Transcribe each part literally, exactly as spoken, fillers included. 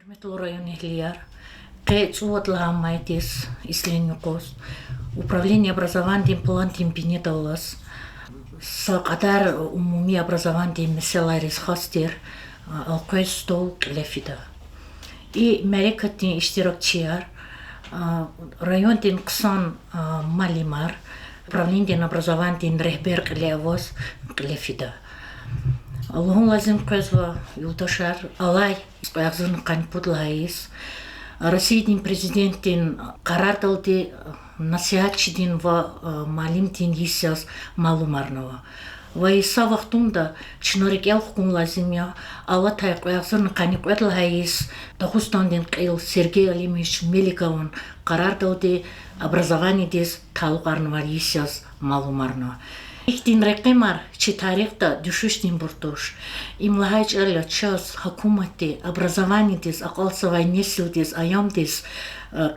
Гьуьрметлу районэгьлияр, къе цӀувад лагьай майдиз, ислен юкъуз, управление образованидин пландин бинедаллаз са кьадар умуми образованидин месэлайриз хас тир элкъвей стол кьиле фида. И мярекатдин иштиракчияр райондин хъсан муаллимар, управленидин образованидин регьбер кьиле аваз кьиле фида. Лугьун лазим къвезва, юлдашар, алай кьве агъзурни къанни пуд лагьай йис Россиядин Президентдин къарардалди насигьатчидин ва муаллимдин йис яз малумарнава. Ва и са вахтунда чна рикӀел хкун лазим я алатай кьве агъзурни къанни кьвед лагьай йис Дагъустандин кьил Сергей Алимович Меликован къарардалди образованидиз талукьарнавай йис яз малумарнава. Ихьтин рекьимар чи тарихда дуьшуьшдинбур туш. Им лагьай чӀал я, чаз, гьукуматди, образованидиз, акьалтзавай несилдиз, аямдиз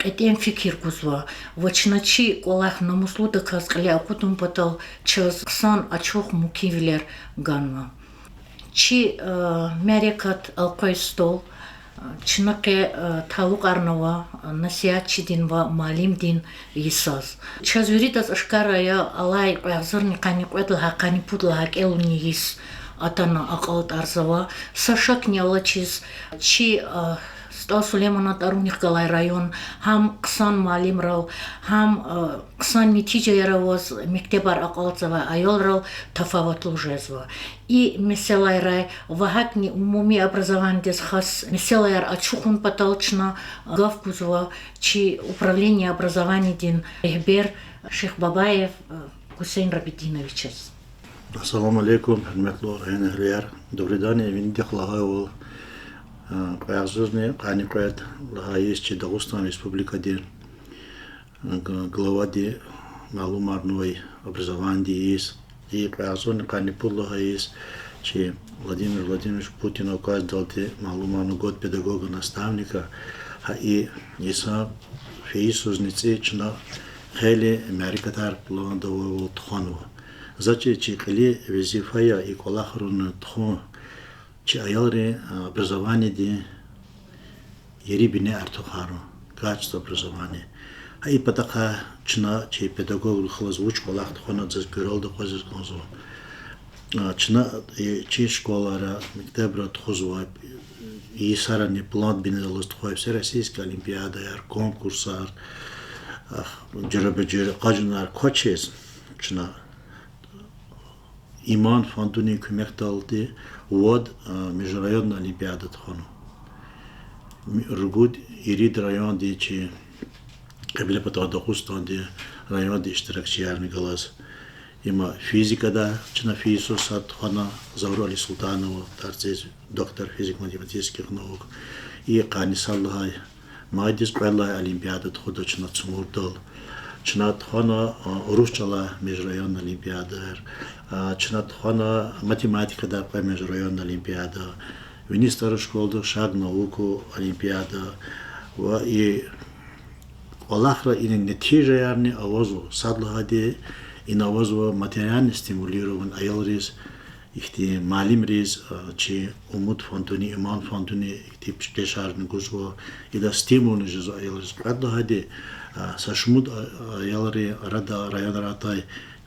кьетӀен фикир гузва ва чна чи кӀвалах намуслудаказ кьиле акъудун патал чаз хъсан, ачух, мумкинвилер ганва. Чи мярекат элкъвей стол чна къе талукьарнава насигьатчидин ва муаллимдин йисаз. Чаз виридаз ашкара я, алай кьве агъзурни къанни кьвед лагьай, къанни пуд лагьай кӀелунин йис атана акьалтӀарзава. Са шакни алачиз, чи СтӀал Сулейманан тӀварунихъ галай район гьам хъсан муаллимрал, гьам хъсан нетижаяр аваз мектебар акьалтзавай аялрал тафаватлу жезва. И месэлайрай ва гьакӀни умуми образованидиз хас месэлаяр ачухун патал чна гаф гузва чи управление образованидин регьбер Шихбабаев Гусейн Рабидиновичаз. Ассаламу алейкум, гьуьрметлу районэгьлияр. Дугъриданни, винидихъ лагьайвал, кьве агъзурни къанни кьвед лагьай йис чи Дагъустан Республикадин г-, главади малумарнавай образованидин йис, и кьве агъзурни къанни пуд лагьай йис чи Владимир Владимирович Путинан указдалди малумарнава Год педагога-наставника. Гьа и йисан фейи йисузни цӀи чна хейлин мярекатар планда авайвал тухванва. За чи, чи кьилин везифа я и кӀвалахрин тухун, чи аялрин образованидин ери-бине артухарун, качество образования. Гьа и патахъай чна чи педагогрихъ галаз вуч кӀвалах тухванатӀа, заз куьрелди акъвазиз кӀанзава. Чна чи школайра, мектебра тухузвай, и йисарани план бинедаллаз тухвай всероссийский олимпиадаяр, конкурсар, жуьреба-жуьре акъажунар квачиз, чна Иман фондунин куьмекдалди вад межрайонный олимпиада тухвана. Ругуд ирид районди чи Кьиблепатан Дагъустандин районди иштиракчиярни галаз. Има физикада чна фейи йисуз сад тухвана, Заврур Алисултанова тарциз, доктор физико-математических наук. И къанни сад лагьай майдиз кьвед лагьай олимпиада тухуда чна Цумурдал. Чна тухвана урус чӀалай межрайонный олимпиадаяр. Чна тухвана математикадай кьве межрайонный олимпиада. Вини старой школадин Шаг наукин олимпиада. Ва и кӀвалахра ина нетижаярни авазва, сад лагьайди, ина авазва материально стимулирован аялриз, ихьтин муаллимриз, чи Умуд фондуни, Иман фондуни ихьтин пешкешарни гузва, ида стимулни жезва аялриз. Кьвед лагьайди, са шумуд аялрин арада, районра атай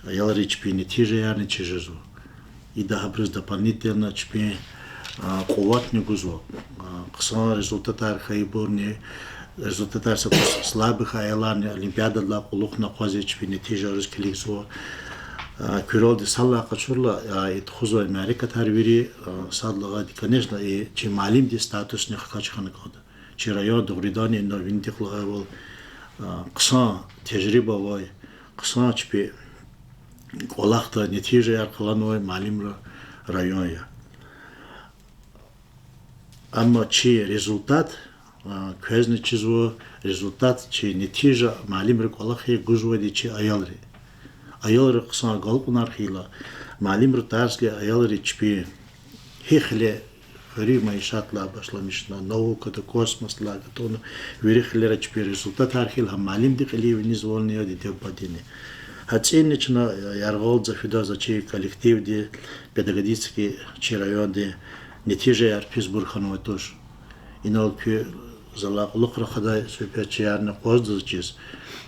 аялриз чпин нетижаярни чир жезва. Ида гьабуруз дополнительно чпин къуватни гузва. Хъсан результатар хьайибурни, результатар са кӀус слабый хьайи аяларни олимпиададилай кьулухъни акъвазиз чпин нетижайриз килигзава. Куьрелди, са лагьай къачурла, и тухузвай мярекатар вири, сад лагьайди, конечно, и чи муаллимдин статусни хкаж хьана кӀанда. Чи район дугъриданни ина винидихъ лагьайвал хъсан тежриба авай, хъсан чпи кӀвалахда нетижаяр къалурнавай муаллимрин район я. Амма чи результат квезни чизва, результат, чи нетижа муаллимрин кӀвалахай гузвайди чи аялри. Аялри хъсан агалкьунар хьайила, муаллимри тарс гайила аялри чпин гьи хиле хуьруьн майишатдилай башламишна, наукада, космосдилай гатӀунна, вири хилера чпин результатар хьайила, гьа муаллимдин кьилив виниз вални я диде-бубадини. Гьа цӀинни чна яргъал за фида, за чи коллективди, педагогический чи районди нетижаяр писбур хьанвай туш. Инал куь залай кьулухъ рахадай суьгьбетчиярни акъвазда заз чиз,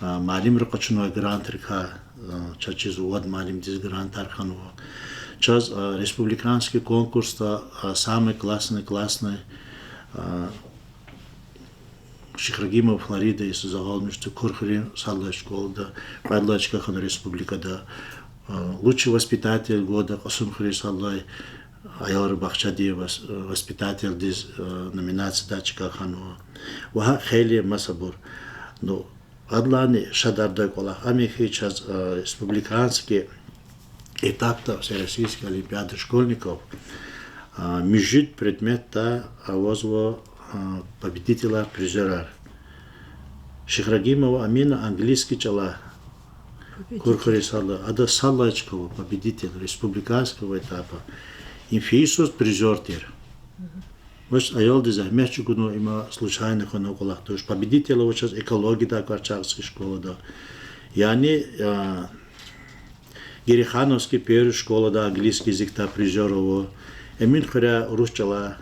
а, муаллимри къачунвай грантрикай, а, чаз чиз вад муаллимдиз грантар хьанва. Чаз, а, республиканский конкурсда, а, самый классный классный, а, Шихрагимова Флорида йис агъалмишда Курхуьруьн сад лагьай школада кьвед лагьай чка хьана республикада. А, лучший воспитатель года Кьасумхуьруьн сад лагьай аялрин бахчадин вос-, воспитательдиз, а, номинацияда чка хьанва. Ва гьакӀ хейлин масабур. Ну, адалайни шадардай кӀвалах ам я хьи, чаз, а, республиканский этапда Всероссийская олимпиада школьников, а, муьжуьд предметда авазва, а, победителар, призёрар. Шихрагимова Амина английский чӀалай, Курхуьруьн сад лагьай, ада сад лагьай чка ава победитель республиканского этапа. Им фейи йисуз призёр тир. Вач, аялди зегьмет чӀугунва, има случайно хьанвай кӀвалах туш. Победитель ава чаз экологиядай Карачагский школада. Яни, а, Герихановский первый школада английский языкдай призёр ава. Эминхуьряй урус чӀалай,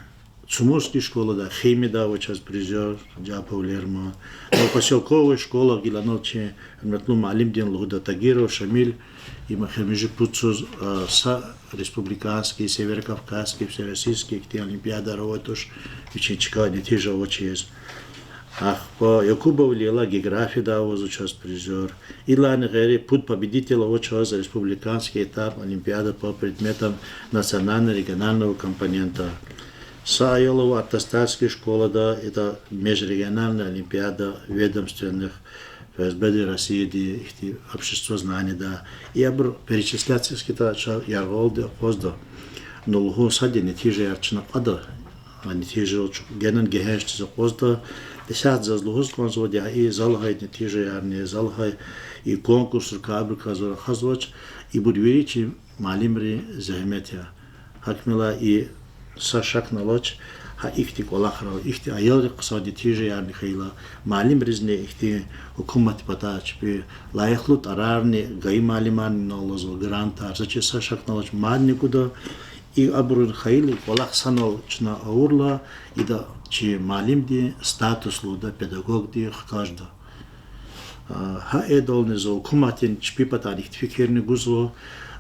Цумурский школада химиядай ава чаз призёр Джапов Лерман. Новопосёлковый школа гила анал чи гьуьрметлу муаллимдин лугьуда Тагиров Шамил, им эхиримжи пуд йисуз, а, са республиканский, северокавказский, всероссийский ихьтин олимпиададар авай туш, вичин чка, нетижа авачиз. Ахпа Якубова Лейла географиядай авазва чаз призёр. Идалайни гъейри пуд победитель ава чаз республиканский этап олимпиады по предметам национально-регионального компонента. Са аял ава Артастальский школада, это межрегиональная олимпиада ведомственных, ФСБ-дин Россияди, ихьтин обществознанияда. И абур перечислять ийиз хьайитӀа чаз яргъалди акъвазда. Ну, лугьун сад я, нетижаяр чна кьада. А нетижа чна генани гегьеншдиз акъвазда. Исятда заз лугьуз кӀанзавайди я, и за лагьай нетижаярни, за лагьай и конкурсрикай, абурукай зун рахазвач, ибур вири чи муаллимрин зегьмет я. ГьакӀ хьайила и са шакни алач, гьа ихьтин кӀвалахрал, ихьтин аялрихъ хъсан нетижаярни хьайила, муаллимризни ихьтин гьукуматдин патай чпи лайихлу тӀварарни, гайи муаллимарни алазва грантар, за чиз са шакни алач, мадни гуда, и абурун хьайила, и кӀвалах санал чна авурла, ида чи муаллимдин статус лугьуда, педагогдин хкажда. А, гьа идални за гьукуматдин чпин патай ихьтин фикирни гузва,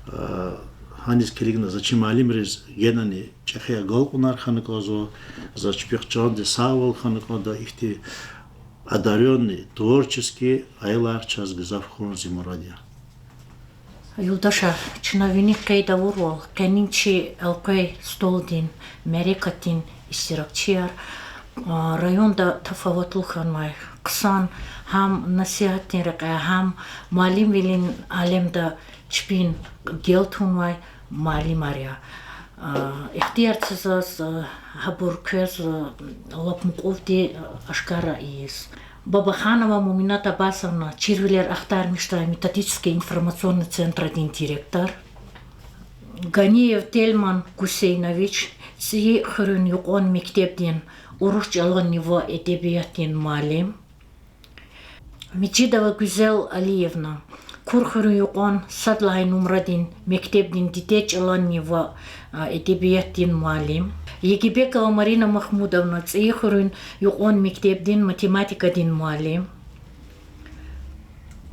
а, гьаниз килигна за чи муаллимриз генани чӀехи агалкьунар хьана кӀанзава, за чпихъ чандин сагъвал хьана кӀанда, ихьтин одарённый, творческий аялар чаз гзаф хьун зи мурад я. Юлдашар, чна вини къейд авурвал, къенин чи элкъвей столдин мярекатдин иштиракчияр, а, районда тафаватлу хьанвай, хъсан гьам насигьатдин рекьяй, гьам муаллимвилин алемда чпин гел тунвай муаллимар я. А, ихтияр це заз, а, гьабур квез, а, лап мукьувди, а, ашкара ийиз. Бабаханова Муминат Аббасовна, чирвилер ахтармишдай методический информационный центрдин директор. Ганиев Тельман Гусейнович, ЦӀийи хуьруьн юкьван мектебдин урус чӀаланни ва эдебиятдин муаллим. Межидова Гуьзел Алиевна, Курхуьруьн юкьван сад лагьай нумрадин мектебдин дидед чӀаланни ва, а, эдебиятдин муаллим. Егибекова Марина Махмудовна, ЦӀийи хуьруьн юкьван мектебдин математикадин муаллим.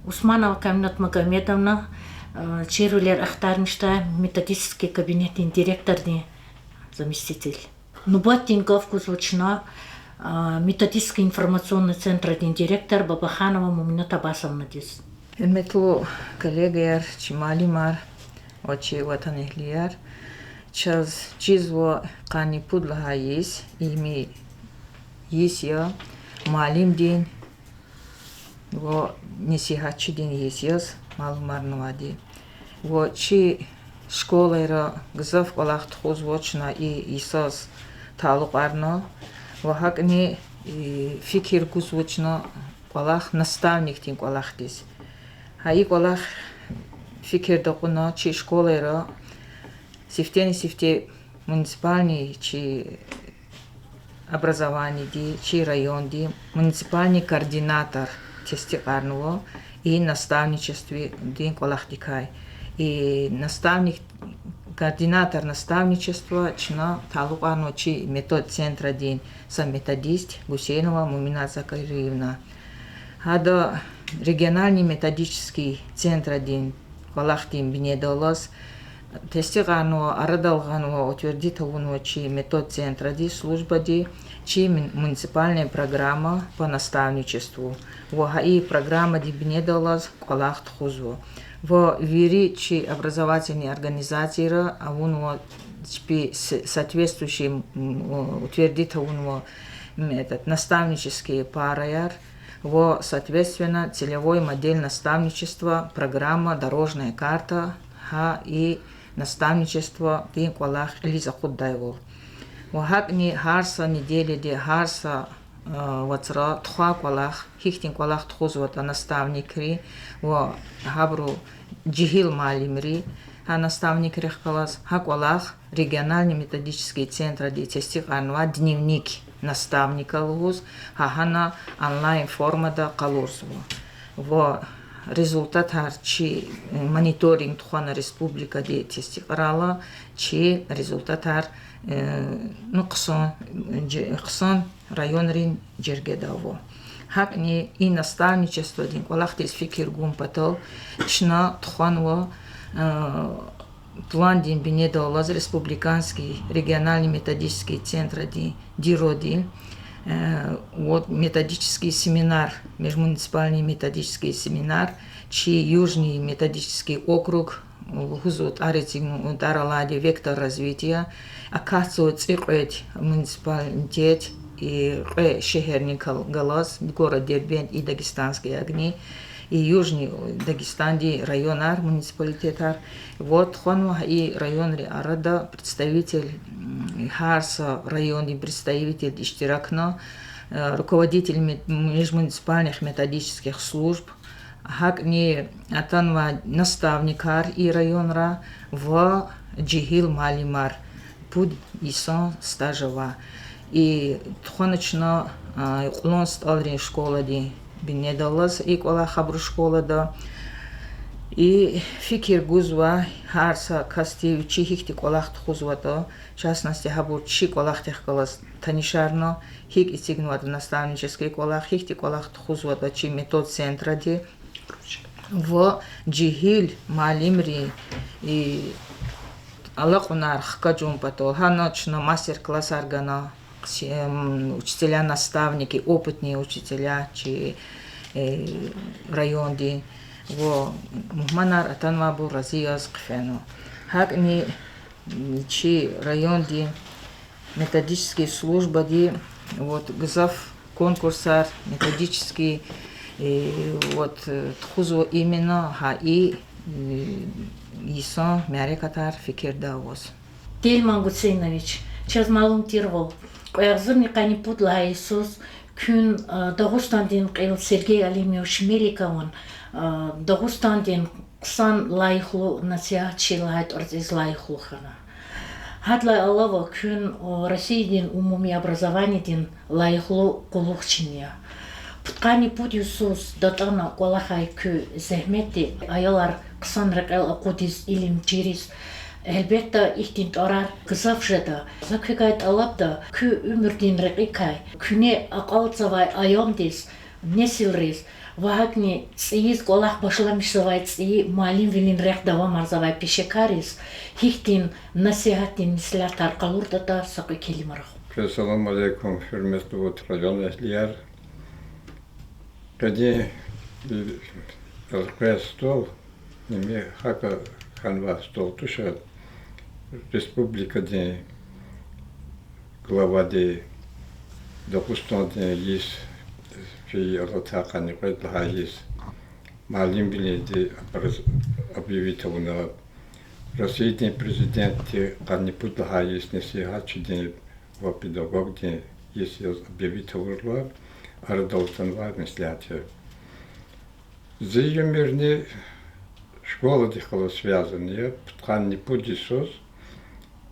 Усманова Каминат Магомедовна, а, чирвилер ахтармишдай методический кабинетдин директордин заместитель. Нубатдин гаф гузва чна, а, методический информационный центрдин директор Бабаханова Муминат Аббасовнадиз. Гьуьрметлу коллегаяр, чи муаллимар ва чи ватанэгьлияр, чаз чизва къанни пуд лагьай йис, им йис я муаллимдин ва несигьатчидин йис яз малумарнавайди. Ва чи школайра гзаф кӀвалах тухузва чна и йисаз талукьарна, ва гьакӀни, и, фикир гузва чна кӀвалах наставникдин кӀвалахдиз. Гьа и кӀвалах фикирда кьуна чи школайра сифтени-сифте муниципальный чи образованиди, чи районди муниципальный координатор тестикьарнава и наставничестводин кӀвалахдикай. И наставник Координатор наставничества чна талукьарнава чи метод центрадин са методист Гусейнова Муминат Закариевна. Гьада региональный методический центрадин кӀвалахдин бинедаллаз тестикьарнава, арадал гъанва, утвердить авунва чи метод центрадин службади чи мун-, муниципальная программа по наставничеству. Ва гьа и программадин бинедаллаз кӀвалах тухузва. Ва вири чи образовательный организацийра авунва чпи с-, соответствующий, м, утвердить авунва, м, этот, наставнические параяр ва, соответственно, целевой модель наставничества, программа, дорожная карта, гьа и наставничестводин кӀвалах кьилиз акъуддайвал. Ва гьакӀни гьар са неделяди, гьар са, э, вацра тухвай кӀвалах, гьихьтин кӀвалах тухузватӀа наставникри ва гьабуру жегьил муаллимри гьа наставникрихъ галаз, гьа кӀвалах региональный методический центради тестикьарнавай дневник наставника лугьуз, гьа гьана онлайн формада къалурзава. Ва результатар чи, э, мониторинг тухвана республикади тестикьарайла, чи результатар, э, ну, хъсан, жи-, хъсан районрин жергеда ава. ГьакӀни и наставничестводин кӀвалахдиз фикир гун патал чна тухванва, э, пландин бинедаллаз республиканский региональный методический центрадин дироди, э, вот методический семинар, межмуниципальный методический семинар, чи Южный методический округ, лугьузва тӀвар эцигна, тӀвар алайди вектор развития, акатзава цӀикьвед муниципалитет, и кьве шегьерни кал-, галаз, город Дербент и Дагестанский огни, и Южный Дагестандин районар, муниципалитетар. Вот тухванва и районрин арада представитель, м, гьар са райондин представитель иштиракна, э, руководитель мет-, межмуниципальных методических служб, гьакӀни атанвай наставникар и районра ва жегьил муаллимар, пуд йисан стаж авай. И тухвана чна, а, кьулан СтӀалрин школадин бинедаллаз и кӀвалах абуру школада. И фикир гузва гьар са касди вичи гьихьтин кӀвалах тухузватӀа, в частности, гьабур чи кӀвалахдихъ галаз танишарна, гьикӀ эцигнаватӀа наставнический кӀвалах, гьихьтин кӀвалах тухузватӀа чи метод центради. Ва жегьил муаллимри и алакьунар хкажун патал гьана чна мастер-классар гана, учителя-наставники, опытные учителя чи райондин, ва мугьманар атанвайбур рази яз хъфена. ГьакӀни чи райондин методический службади, вот, гзаф конкурсар, методический, вот, тухузва именно гьа и йисан мярекатар фикирда аваз. Тельман Гусейнович, чаз малум тирвал, кьве агъзурни къанни пуд лагьай йисуз куьн Дагъустандин кьил Сергей Алимович Меликован Дагъустандин хъсан лайихлу насигьатчи лагьай тӀварцӀиз лайихлу хьана. Гьадалай алава куьн Россиядин умуми образованидин лайихлу къуллугъчини я. Пудкъанни пуд йисуз датӀана кӀвалахай куь зегьметди аялар хъсан рекьел акъудиз, илим чириз, гьелбетда, ихьтин тӀварар гзаф жеда. За квекай тӀалабда куь уьмуьрдин рекьикай куьне акьалтзавай аямдиз, несилриз ва гьакӀни цӀийиз кӀвалах башламишзавай цӀийи муаллимвилин рехъ давамарзавай пешекарриз гьихьтин насигьатдин меслятар къалуртӀатӀа, са кьве келима рахух. Салам алейкум, гьуьрметлу район эгьлияр. Къенин элкъвей стол, им гьакӀ хьанвай стол туш, республикадин главади, Дагъустандин йис, фейи алатай къанни кьвед лагьай йис, муаллимвилинди объявить авуна, Россиядин президентди къанни пуд лагьай йис насигьатчидин ва педагогдин йис яз объявить авурла, арадал атанвай меслят я. Зи уьмуьрни школадихъ галаз связанный я, пудкъанни пуд йисуз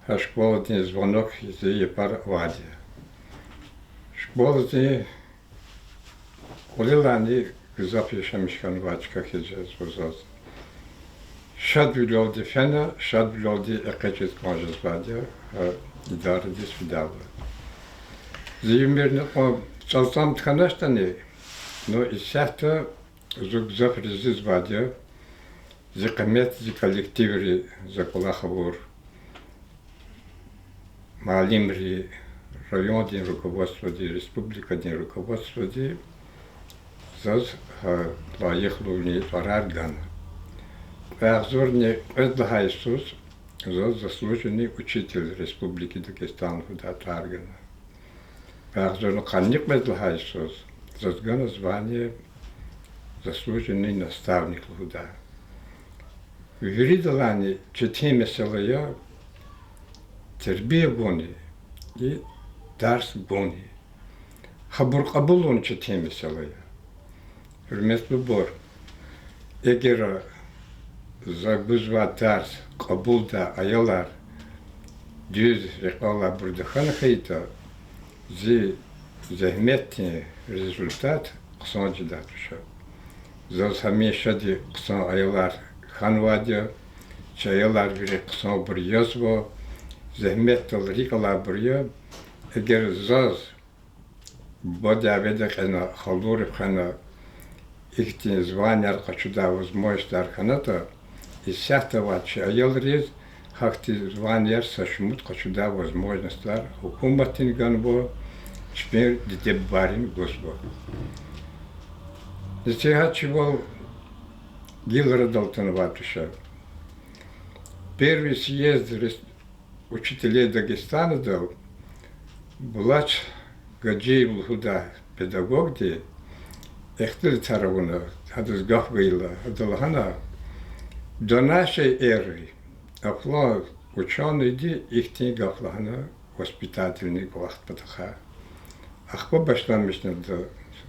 гьа школадин звонок зи япар авайди я. Школадин кӀвалелайни гзаф яшамиш хьанвай чка хьиз жезва заз. Шадвилелди фена, шадвилелди экъечӀиз кӀан жезвайди я, гьа, идарадиз фидайла. Зи уьмуьрни кьван цӀалцӀам хьаначтӀани, ну, исятда зун гзаф ризизвайди я зи къимет, зи коллективри, за кӀвалах авур муаллимри, райондин руководстводи, республикадин руководстводи заз гьа лайихлувилин тӀварар гана. Кьве агъзурни кьвед лагьай йисуз заз заслуженный учитель Республики Дагестан лугьудай тӀвар гана. Кьве агъзурни къанни кьвед лагьай йисуз заз гана звание заслуженный наставник лугьудай. Виридалайни четин месэла я тербия гун и дарс гун. Гьабур кьабулун четин месэла я. Гьуьрметлубур, эгер за гузвай дарс кьабулдай аялар дуьз рекьелай абур тахьана хьайитӀа, зи зегьметдин результат хъсан жедай туш. Заз гьамишади хъсан аялар хьанвайди я, чи аялар вири хъсанбур язва, зегьметдал рикӀ алайбур я. Эгер заз буба дяведа кьена, халурив хвена, ихьтин званияр къачудай возможностьар хьанатӀа, исятда авай чи аялриз гьахьтин званияр са шумуд къачудай возможностьар гьукуматдин ганва, чпин диде-бубайрин гузва. Несигьатчивал гилрадал атанвай туш. Первый съезд рес-, учителей Дагестанадал Булач Гаджиев лугьудай педагогди ихтилатар авуна, гьадаз гаф гайила, гьада лагьана: до нашей эры, а, флан учёныйди ихьтин гаф лагьана воспитательный кӀвалахдин патахъай. Ахпа башламишна, до,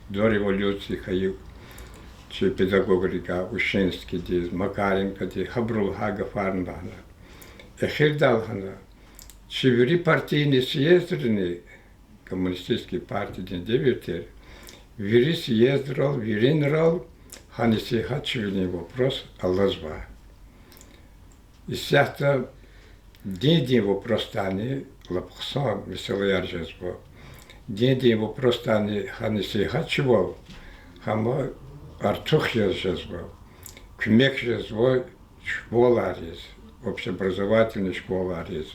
до революции хьайи чи педагогрикай Ушинскийдиз, Макаренкодиз, гьабуру лагьай гафарни лагьана. Эхирдай лагьана: чи вири партийный съездрини, коммунистический партиядин девир тир, вири съездрал, виринрал гьа несигьатчивилин вопрос алазва. Исятда диндин вопросдани лап хъсан месэлаяр жезва. Диндин вопросдани гьа несигьатчивал гьам артух яз жезва, куьмек жезва школайриз, общеобразовательный школайриз,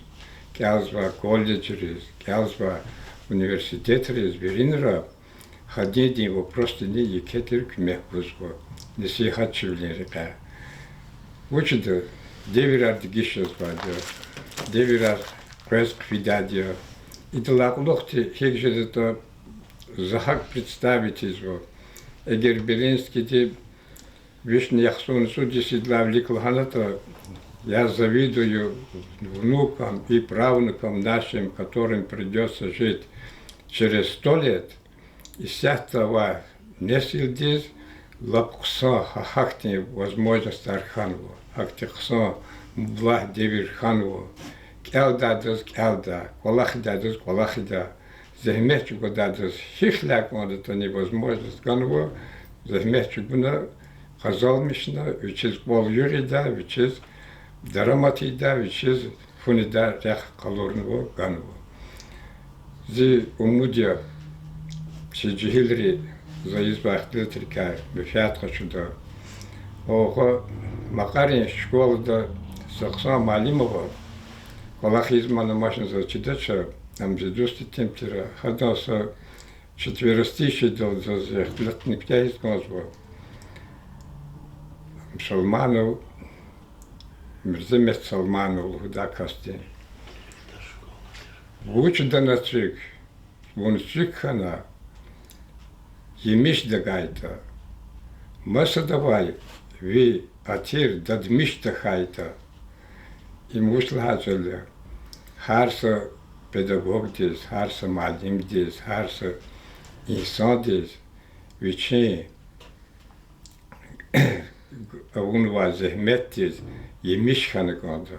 кӀелзавай колледжриз, кӀелзавай университетриз, виринра гьа диндин вопросдини еке тир куьмек гузва несигьатчивилин рекьяй. Вучда, девирар дегиш жезвайди я, девирар къвез хъфидайди я. Идалай кьулухъди гьикӀ жедатӀа, за гьакӀ представить ийизва, эгер Белинскийди вишни яхцӀурни цӀуд йис идалай вилик лагьанатӀа: я завидую внукам и правнукам нашим, которым придётся жить через сто лет, исятда авай несилдиз лап хъсан гьа гьахьтин возможностьар хьанва, гьахьтин хъсан мублагь девир хьанва. КӀелдайдаз кӀелдай, кӀвалахидайдаз кӀвалахида, зегьмет чӀугвадайдаз гьихьтин кӀандатӀани возможность ганва, зегьмет чӀугуна, къазанмишна, вичиз кӀвал югъ ийида, вичиз дарамат ийида, вичиз фу недай рехъ къалурнава, ганва. Зи умуд я, чи жегьилри за ийизвай ихтилатрикай менфят къачуда. Ва Макьарин школада са хъсан муаллим ава, кӀвалах ийиз ман амачни заз чидач, ам зи дуст итим тир, гьадан са четверостишиедал заз ихтилатни куьтягьиз кӀанзава. Салманов, Мирзамет Салманов лугьудай касдин. Вуч дана цуьк, вун цуьк хьана емиш тагайтӀа, масадавай ви атир дадмиш тахьайтӀа. Им вуч лагьай чӀал я? Гьар са педагогдиз, гьар са муаллимдиз, гьар са инсандиз вичин авунвай зегьметдиз емиш хьана кӀанда.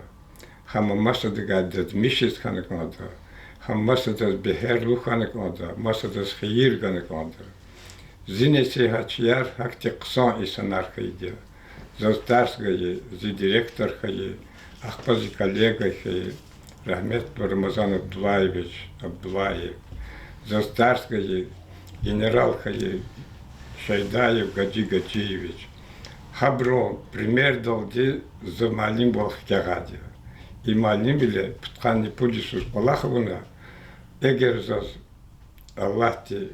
Гьам масадавай дадмишиз хьана кӀанда. Гьам масадаз бегьерлу хьана кӀанда, масадаз хийир гана кӀанда. Зи несигьатчияр гьахьтин хъсан инсанар хьайиди я. Заз тарс гайи зи директор хьайи, ахпа зи коллега хьайи, рагьметлу Рамазан Абдуллаевич Абдуллаев. Заз тарс гайи генерал хьайи Шайдаев Гаджи Гаджиевич. Гьабурун примердалди за муаллимвал хкягъайди я. И муаллимвиле пудкъанни пуд йисуз кӀвалах авуна, эгер заз Аллагьди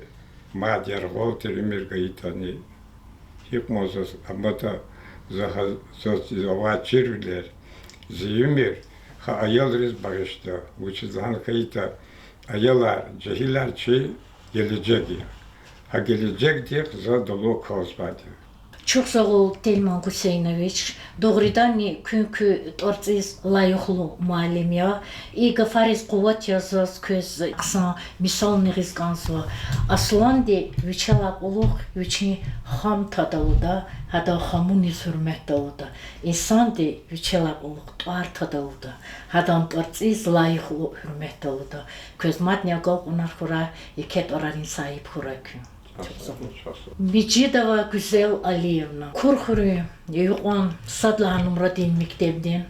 мад яргъал тир уьмуьр гайитӀани, гьикьван заз аматӀа, за гьа-, заз авай чирвилер, зи уьмуьр гьа аялриз багъишда, вучиз лагьана хьайитӀа, аялар, жегьилар чи гележег я. Гьа гележегдихъ за далу кӀанзавайди я. Чухсагъул, Тельман Гусейнович, дугъриданни куьн куь тӀварцӀиз лайихлу муаллим я. И гафариз къуват яз заз квез хъсан мисални гъиз кӀанзава. Асланди вичелай кьулухъ вичин хам тада лугьуда, гьадан хамуниз гьуьрметда лугьуда. Инсанди вичелай кьулухъ тӀвар тада лугьуда, гьадан тӀварцӀиз лайихлу гьуьрметда лугьуда. Квез мадни агалкьунар хьурай, еке тӀварарин сагьиб хьурай куьн. Межидова Гуьзел Алиевна, Курхуьруьн юкьван сад лагьай нумрадин мектебдин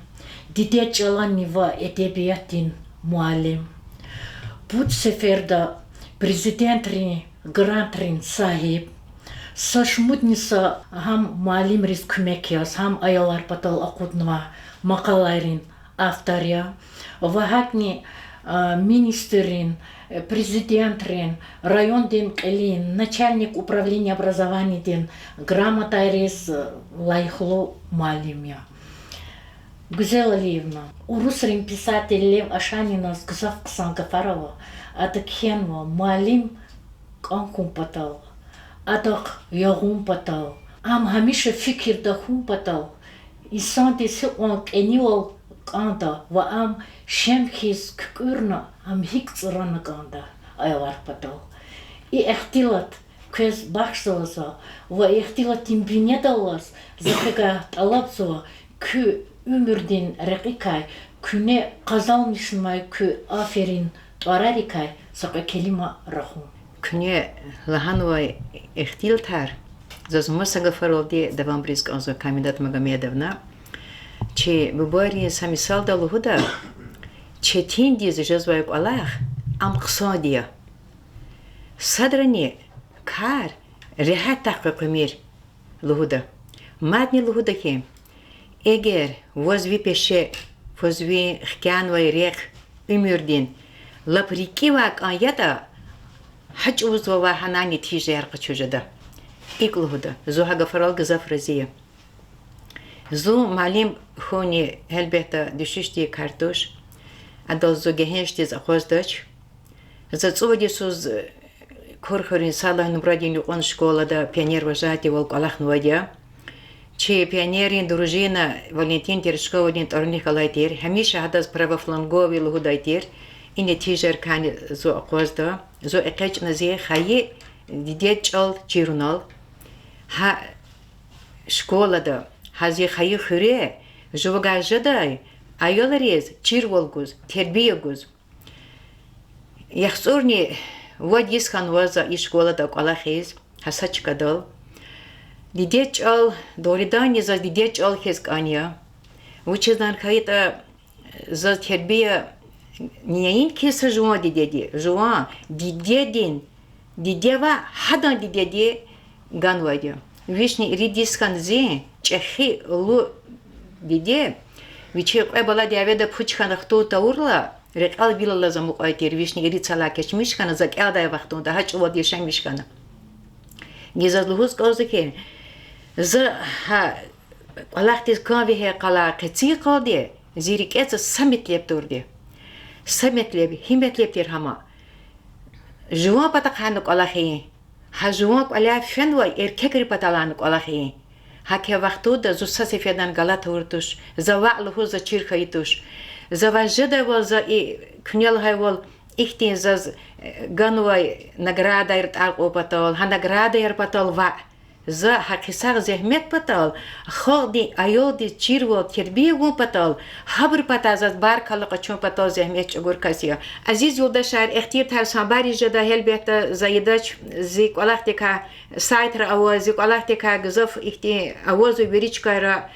дидед чӀаланни ва эдебиятдин муаллим, пуд сеферда Президентрин грантрин сагьиб, са шумудни са гьам муаллимриз куьмек яз, гьам аялар патал акъуднавай макъалайрин автор я ва гьакӀни, а, министррин, э, Президентрин, райондин кьилин, начальник управления образованиядин грамотайриз, э, лайихлу муаллим я. Гуьзел Алиевна, урусрин писатель Лев Ашаниназ гзаф хъсан гафар ава. Ада кхьенва, муаллим кӀан хьун патал, адахъ ягъун патал, ам гьамиша фикирда хьун патал, инсандиз гьикьван кӀанивал кӀанда ва ам шем хьиз куькӀуьрна, ам гьикӀ цӀрана кӀанда аялар патал. И ихтилат квез бахшзава за ва ихтилатдин бинедаллаз за квевай тӀалабзава, куь уьмуьрдин рекьикай, куьне къазанмишнавай куь аферин тӀварарикай са кьве келима рахун. Куьне лагьанвай ихтилатар заз маса гафаралди давамариз кӀанзава, Камидат Магомедовна. Чи бубайрин са мисалда лугьуда: четиндиз жезвай кӀвалах ам хъсанди я. Садрани кар регьятдахъ къекъуьмир лугьуда. Мадни лугьуда хьи, эгер ваз ви пеше, ваз ви хкянавай рехъ уьмуьрдин лап рикӀивай кӀан ятӀа, гьа чӀавузва ва гьанани нетижаяр къачуз жеда. ИкӀ лугьуда. Зун гьа гафарал гзаф рази я. Зун муаллим хьунни, гьелбетда, дуьшуьшдин кар туш. Адал зун гегьеншдиз акъваздач. За цӀувад йисуз Курхуьруьн сад лагьай нумрадин юкьван школада пионервожатыйвал кӀвалахнавайди я. Чи пионеррин дружина Валентин Терешковадин тӀварунихъ галай тир, гьамиша гьадаз правофланговый лугьудай тир. И нетижайрикайни зун акъвазда. Зун экъечӀна зи хайи дидед чӀал чирунал. Гьа школада, гьа зи хайи хуьре жувагай жедай аялриз чирвал гуз, тербия гуз. ЯхцӀурни вад йис хьанва за и школада кӀвалахиз, гьа са чкадал. Дидед чӀал, дугъриданни заз дидед чӀал хьиз кӀан я. Вучиз лагьана хьайитӀа, заз тербия няйин хьиз са жуван дидеди, жуван дидедин диде ва гьадан дидеди ганвайди я. Вишни ирид йис хьана зи чӀехи лу диде вичин кьве бала дяведа пуч хьана хтун тавурла, рекьел вил алаз амукьай тир, вишни ирид йисалай кечмиш хьана, за кӀелдай вахтунда, гьа чӀавуз яшамиш хьана. Гила заз лугьуз кӀанзава хьи, за гьа кӀвалахдиз кӀан вегьей къалай къенин йикъалди зи рикӀе са метлеб турди. Са метлеб, гьи метлеб тир гьам? Жуван патахъайни кӀвалах ийин. Гьа жуван кӀваляй фенвай эркекрин паталайни кӀвалах ийин. Гьа квай вахтунда зун са сефердани галат тавуртӀа туш, за ваъ лугьуз за чир хьайитӀа туш. За ваз жедайвал, за и куьне лагьайвал, ихьтин заз, э, ганвай наградаяр тӀвар кьун патал, гьа наградаяр патал ваъ. За гьакъисагъ зегьмет патал, халкьдин аялдиз чирвал, тербия гун патал, гьабурун патай заз баркалла къачун патал зегьмет чӀугур кас я. Азиз юлдашар, ихтилатар санбариз жеда, гьелбетда, за ийидач, зи кӀвалахдикай, сайтра ава, зи кӀвалахдикай гзаф ихьтин авазва вири чкайра.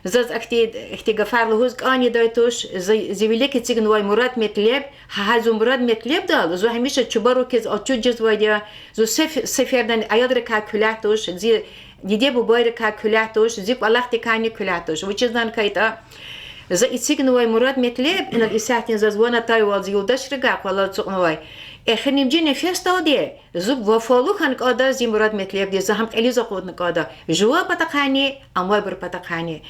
Заз ахьтин, ихьтин гафар лугьуз кӀанидайди туш, за, зи вилик эцигнавай мурад-метлеб, гьа, гьа зун мурад-метлебдал, зун гьамиша чубарук хьиз алчуд жезвайди я, зун сеф-, сефердани аялрикай куьлуьгь туш, зи диде-бубайрикай куьлуьгь туш, зи кӀвалахдикайни куьлуьгь туш. Вучиз лагьайтӀа, за эцигнавай мурад-метлеб, инал исятда заз ван атайвал зи юлдашрикай къвалав ацукьнавай. Эхиримжи нефесдалди зун вафалу хьана кӀанда зи мурад-метлебдиз, за гьам кьилиз акъудна кӀанда. Жуван патахъайни, амайбурун патахъайни.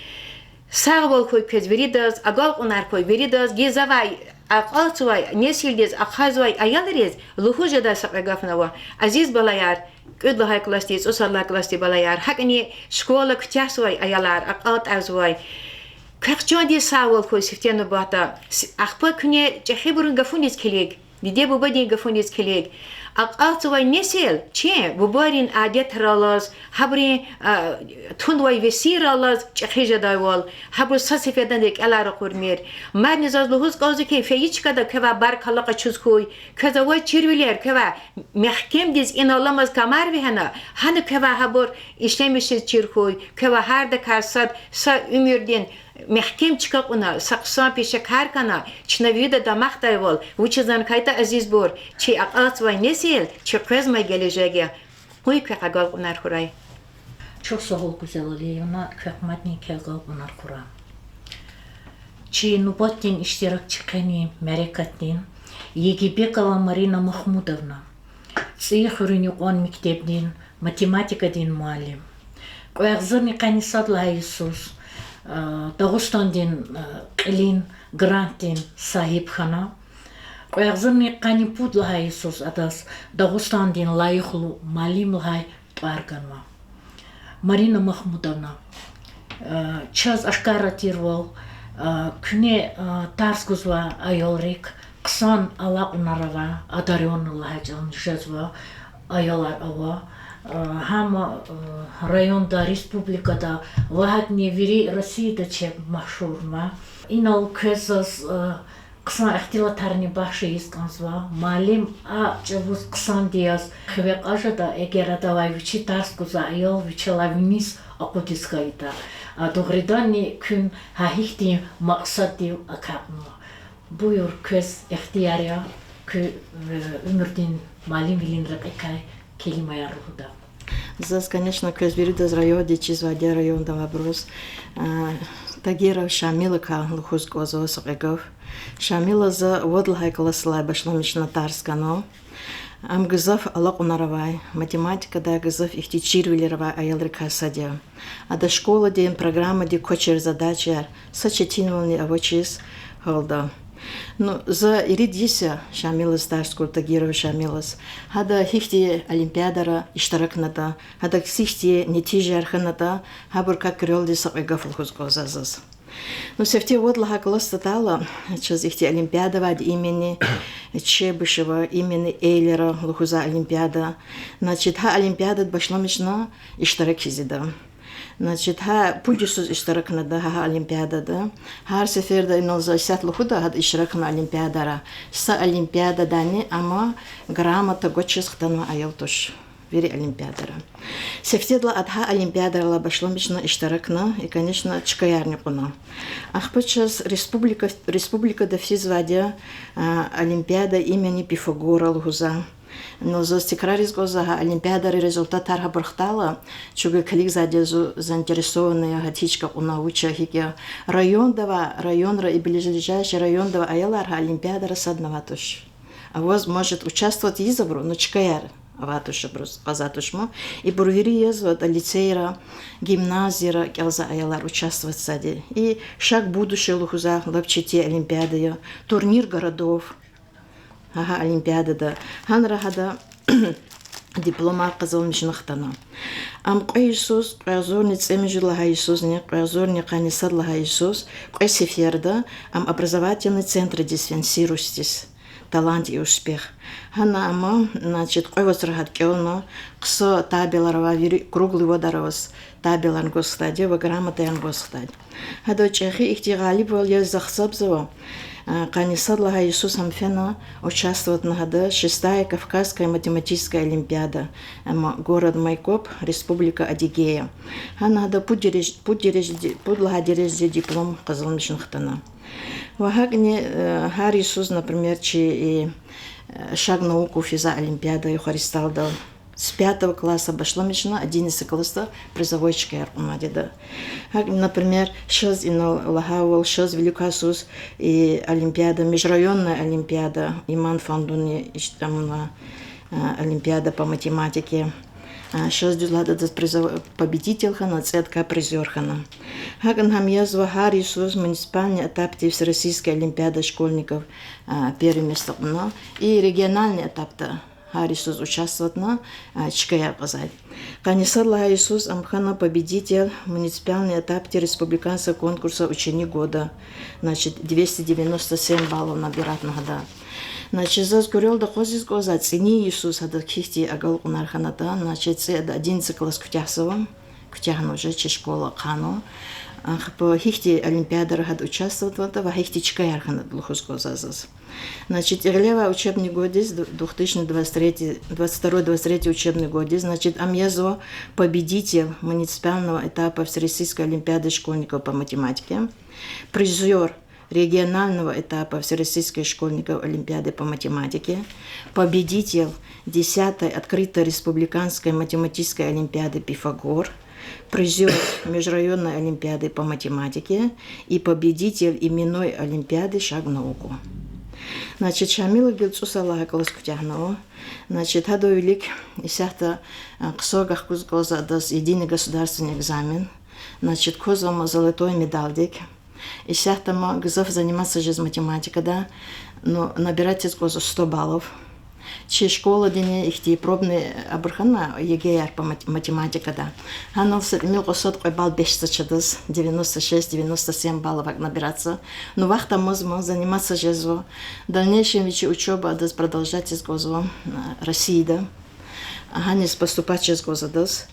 Сагъвал хьуй квез виридаз, агалкьунар хьуй виридаз, гзаф авай, акьалтзавай несилдиз, ахъайзавай аялриз лугьуз жедай са кьве гафни ава. Азиз балаяр, кӀуьд лагьай классдин, цӀусад лагьай классдин балаяр, гьакӀни школа куьтягьзавай аялар, акьалтӀарзавай. Квехъ чандин сагъвал хьуй сифте нубатда. С-, ахпа куьне чӀехибурун гафуниз килиг, диде-бубадин гафуниз килиг. Акьалтзавай несил чи бубайрин адетрал алаз, гьабурун, а, тунвай весийрал алаз чӀехи жедайвал, гьабур са сефердани рикӀелай ракъурмир. Мадни заз лугьуз кӀанзава хьи, фейи чкада квевай баркалла къачуз хьуй, квез авай чирвилер квевай мягькемдиз, ина аламаз камар вегьена, гьана квевай гьабур ишлемишиз чир хьуй, квевай гьардакай сад са уьмуьрдин мягькем чка кьуна, са хъсан пешекар хьана, чна вирида дамахдайвал, вучиз лагьайтӀа, азизбур, чи акьалтзавай несил чи къвезмай гележег я. Къуй квехъ агалкьунар хьурай. Чухсагъул, Гуьзел Алиевна, квехъ мадни квехъ агалкьунар хьурай. Чи нубатдин иштиракчи къени мярекатдин Егибекова Марина Махмудовна, ЦӀийи хуьруьн юкьван мектебдин математикадин муаллим. Кьве агъзурни къанни сад лагьай йисуз, а, Дагъустандин, а, кьилин грантдин сагьиб хьана. Кьве агъзурни къанни пуд лагьай йисуз адаз Дагъустандин лайихлу муаллим лагьай тӀвар ганва. Марина Махмудовна, а, чаз ашкара тирвал, а, куьне, а, тарс гузвай аялрик хъсан алакьунар авай, одарённый лагьай чӀал жезва, аялар ава. А, гьам, а, районда, республикада ва гьакӀни вири Россияда чеб машгьурнава. Инал квез заз, а, хъсан ихтилатарни бахш ийиз кӀанзава. Муаллим а чӀавуз хъсанди яз хиве кьаз жеда, эгер адавай вичи тарс гузвай аял вичелай виниз акъудиз хьайитӀа. А, дугъриданни куьн гьа гьихьтин макьсаддив агакьнава. Буюр, квез ихтияр я, куь, э, уьмуьрдин муаллимвилин рекьикай келимаяр лугьуда. Заз, конечно, квез виридаз, райондин чизвайди я, районда авайбуруз, а, Тагиров Шамилакай лугьуз кӀанзава са кьве гаф. Шамила за вад лагьай класслай башламишна тарс гана. Ам гзаф алакьунар авай, математикада гзаф ихьтин чирвилер авай аялрикай сад я. Ада школадин программадик квачир задачаяр са четинвални авачиз гьалда. Ну, за ирид йис я Шамилаз тарс гуда, Тагирова Шамилаз. Гьада гьихьтин олимпиадара иштиракнатӀа, гьада гьихьтин нетижаяр хьанатӀа, гьабурукай куьрелди са кьве гаф лугьуз кӀанзава заз. Ну, сифте вад лагьай классда атайла, чаз ихьтин олимпиада авайди имени Чебышева, имени Эйлера лугьузвай олимпиада. Значит, гьа олимпиадада башламишна иштирак ийида. Значит, гьа пуд йисуз иштиракнатӀа гьа, гьа олимпиадада. Гьар сеферда инал за исятда лугьуда, гьада иштиракна олимпиадара. Са олимпиададани ама грамота гвачиз хтанвай аял туш. Вири олимпиадара. Сифтедилай ада гьа олимпиадарилай башламишна иштиракна, и, конечно, чкаярни кьуна. Ахпа чаз республика, республикада физвайди я, а, олимпиада имени Пифагора лугьузвай. Ну, заз тикрариз кӀанзава, гьа олимпиададин результатар гьабур хтайла, чун килигзавайди я, зун заинтересованный я, гьа гьи чка кьуна, вуч я, гьикӀ я. Районда авай, районра и близлежащий районда авай аялар гьа олимпиадара садни авайд туш. А возможет участвовать ийиз абуру, ну, чкаяр авайд туш абуруз, кьазвайд туш ман. Ибур вири язва ада лицейра, гимназияра кӀелзавай аялар участвовать ийизвайди. И Шаг в будущее лугьузвай лап четин олимпиада я, турнир городов. Гьа, гьа олимпиадада. Гьанра гьада дипломар къазанмишна хтана. Ам кьве йисуз, кьве агъзурни цӀемуьжуьд лагьай йисузни кьве агъзурни къанни сад лагьай йисуз, кьве сеферда ам образовательный центрадиз фена, СИРУС-диз. талант и успех. Гьана ама, значит, кьве вацра гьада кӀелна, хъсан табелар авай, вири круглый водорос табеларни гваз хтайди я ва грамотаярни гваз хтайди. Гьада чӀехи ихьтин гъалибвал яз за гьисабзава, къанни сад лагьай йисуз гьам фена участвовать авуна гьада шестая Кавказская математическая олимпиада, ама город Майкоп, Республика Адыгея. Гьана гьада пуд дережа-, пуд дережади-, пуд лагьай дережадин диплом къазанмишна хтана. Ва гьакӀни, э, гьар йисуз, например, чи, э, Шаг в науку физвай олимпиада Юхаристалда с пятого класса башламишна одиннадцатый классда призовой чкаяр кьунвайди я. ГьакӀни, например, шаз инал лагьайвал, шаз виликай йисуз и олимпиада, межрайонная олимпиада, Иман-Фандуни иштиракнавай, э, олимпиада по математике. Э, шаз, дуьз лагьайтӀа, адаз призов-, победитель хьана, цӀедай призёр хьана. ГьакӀни гьам язва гьар йисуз муниципальный этапдин всероссийская олимпиада школьников, э, первое место кьуна. И региональный этапда гьар йисуз участвовать авуна, э, чкаяр кьазвайди. Къанни сад лагьай йисуз ам хьана победитель муниципальный этапдин республиканского конкурса Ученик года, значит, двести девяносто семь баллов набирать авуна гьада. Значит, заз куьрелди акъвазиз кӀанзава цӀинин йисуз гьада гьихьтин агалкьунар хьанатӀа, значит, цӀеда одиннадцатый класс куьтягьзава, куьтягьна уже, чи школа ахъайнава. Ахпа гьихьтин олимпиадара гьада участвовать авунатӀа ва гьихьтин чкаяр хьанатӀа лугьуз кӀанзава заз. Значит, гъилевай учебный годиз, две тысячи двадцать третий, двадцать второй, двадцать третий учебный годиз, значит, ам язва победитель муниципального этапа Всероссийской олимпиады школьников по математике, призёр регионального этапа Всероссийской школьников олимпиады по математике, победитель десятой открытой республиканской математической олимпиады Пифагор, призёр межрайонной олимпиады по математике и победитель именной олимпиады Шаг в науку. Значит, Шамилов гила цӀусад лагьай класс куьтягьнава. Значит, гьадан вилик исятда, а, хъсан гахкуз кӀанзава адаз единый государственный экзамен. Значит, квазва ам золотой медальдик. Исятда ам гзаф заниматься жез математикада. Ну, набирать ийиз кӀанзава сто баллов. Чи школадини ихьтин пробный абур хьана, ЕГЭ-яр по мат-, математикада. Гьанал са тӀимил кьве сад кьве балл бес жезвач адаз, девяносто шесть, девяносто семь баллов акӀ набираться. Ну, вахт амазма, заниматься жезва. В дальнейшем вичин учёба адаз продолжать ийиз кӀанзава, а, Россияда. Гьаниз поступать жез кӀанзава адаз.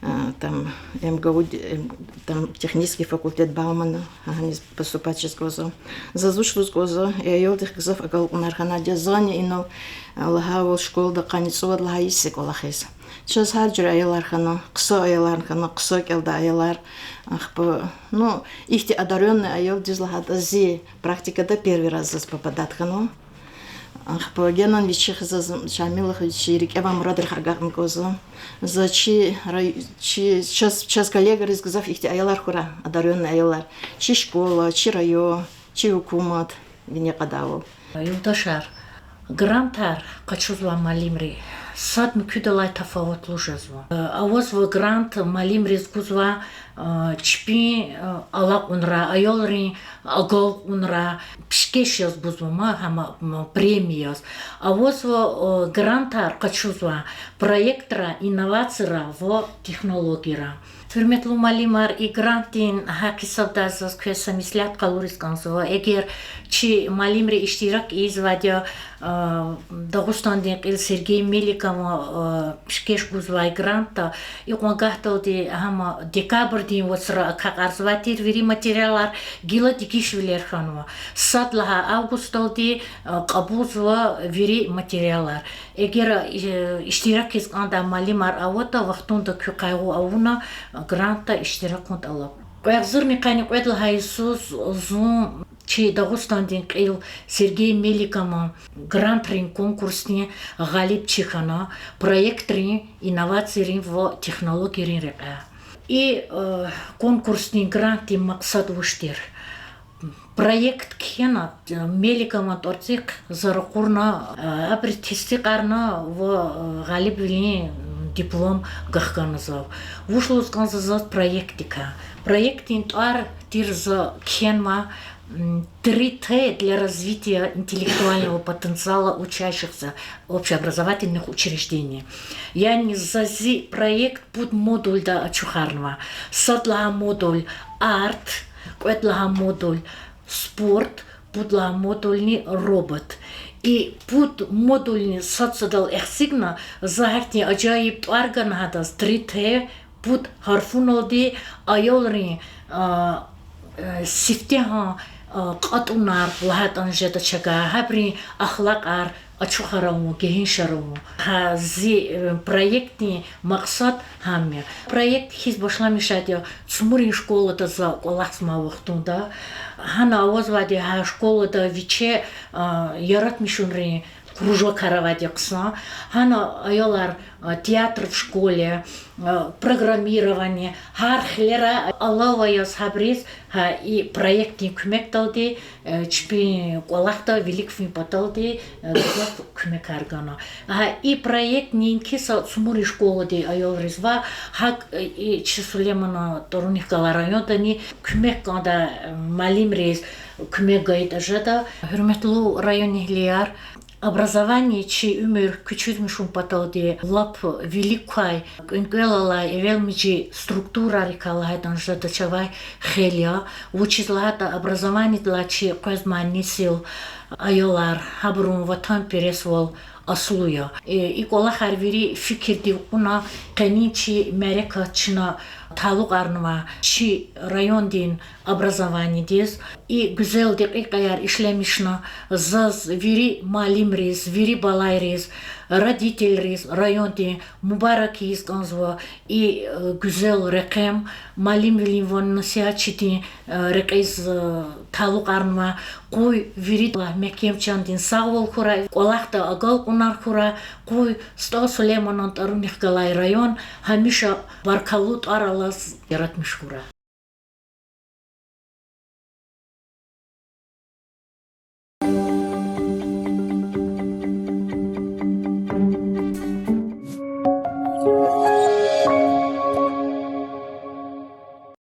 А, там, МГУ, м, там технический факультет Баумана, гьаниз поступать жез кӀанзава. Заз вуч лугьуз кӀанзава, и аялдихъ гзаф агалкьунар хьанвайди я, зани инал, а, лагьайвал, школада къанни цӀувад лагьай йис я кӀвалахиз. Чаз гьар жуьре аялар хьана, хъсан аялар хьана, хъсан кӀелдай аялар. Ахпа, ну, ихьтин одарённый аял, дуьз лагьайтӀа, зи практикада первый раз заз попадать хьанва. Ахпа генани вичихъ заз Шамилахъ чи рикӀе авай мурадрихъ агакьна кӀанзава. За чи рай-, чи, чаз, чаз коллегариз гзаф ихьтин аялар хьурай, одарённый аялар. Чи школа, чи район, чи гьукумат, вини кьадайвал. Юлдашар, грантар къачузвай муаллимри сад муькуьдалай тафаватлу жезва. Авазва грант муаллимриз гузвай, чпин алакьунра, аялрин агалкьунра пишкеш яз гузва ман, гьам премия яз. Авазва грантар къачузвай проектра, инновацияра ва технологияра. Гьуьрметлу муаллимар, и грантдин гьакъ гьисабдай заз квез са меслят къалуриз кӀанзава. Эгер чи муаллимри иштирак ийизвайди я Дагъустандин кьил Сергей Меликован пишкеш гузвай грантда, икьван гагьдалди гьам декабрдин вацра акакьарзавай тир вири материалар, гила дегишвилер хьанва. Сад лагьай августдалди кьабулзава вири материалар. Эгер иштиракиз кӀандай муаллимар аватӀа, вахтунда куь къайгъу авуна грантда иштиракун тӀалаб. Кьве агъзурни къанни кьвед лагьай йисуз зун чи Дагъустандин кьил Сергей Меликован грантрин конкурсдин гъалибчи хьана, проектрин, инновацийрин ва технологийрин рекьяй. И конкурсдин грантдин макьсад вуч тир? Проект кхьена, Меликован тӀварцӀихъ за ракъурна, абуру тестикьарна ва гъалибвилин диплом гахкана зав. Вуч лугьуз кӀанзава заз проектдикай? Проектдин тӀвар тир за кхьенва Три Т для развития интеллектуального потенциала учащихся общеобразовательных учреждений. Яни за зи проект пуд модульда ачухарнава. Сад лагьай модуль арт, кьвед лагьай модуль спорт, пуд лагьай модульни робот. И пуд модульни сад-садал эхцигна, за гьахьтин ажайиб тӀвар гана гьадаз, три Т, пуд гьарфуналди аялрин, а, э, сифтегьан, а, кьатӀунар лагьайтӀани жеда чавай, гьабурун ахлакьар ачухар авун, гегьеншар авун. Гьа зи, э, проектдин макьсад гьам я. Проект хьиз башламишайди я, Цумурин школада за кӀвалахзамай вахтунда. Гьана авазвайди гьа школада вичи, а, яратмишунрин кружокар авайди хъсан. Гьана аялар, а, театр в школе, а, программирование, гьар хилера алава яз гьабуруз гьа и проектдин куьмекдалди, э, чпин кӀвалахда вилик фин паталди, э, гзаф куьмекар гана. Гьа и проект неинки са Цумурин школадин аялриз ва гьакӀ, э, и чи Сулейманан тӀварунихъ галай райондани куьмек кӀандай, э, муаллимриз куьмек гайитӀа жеда. Гьуьрметлу районэгьлияр, образование чи уьмуьр куьчудмишун паталди лап вилик квай, кӀвенкӀвел алай, эвелмежи структурарикай лагьайтӀани жеда чавай хел я. Вучиз лагьайтӀа образованиедилай чи къвезмай несил, аялар, гьабурун ватанпересвал аслу я. Э, и кӀвалахар вири фикирдив кьуна, къенин чи мярекат чна талукьарнава чи райондин образованиедиз. И гуьзел декьикьаяр ишлемишна, заз вири муаллимриз, вири балайриз, родительриз райондин мубарак ийиз кӀанзава и, э, гуьзел рекьем, муаллимвилин ва насигьатчидин, э, рекьиз, э, талукьарнава. Къуй виридалай мягькем чандин сагъвал хьурай, кӀвалахда агалкьунар хьурай, къуй СтӀал Сулейманан тӀварунихъ галай район гьамиша баркаллу тӀвар алаз яратмиш хьурай.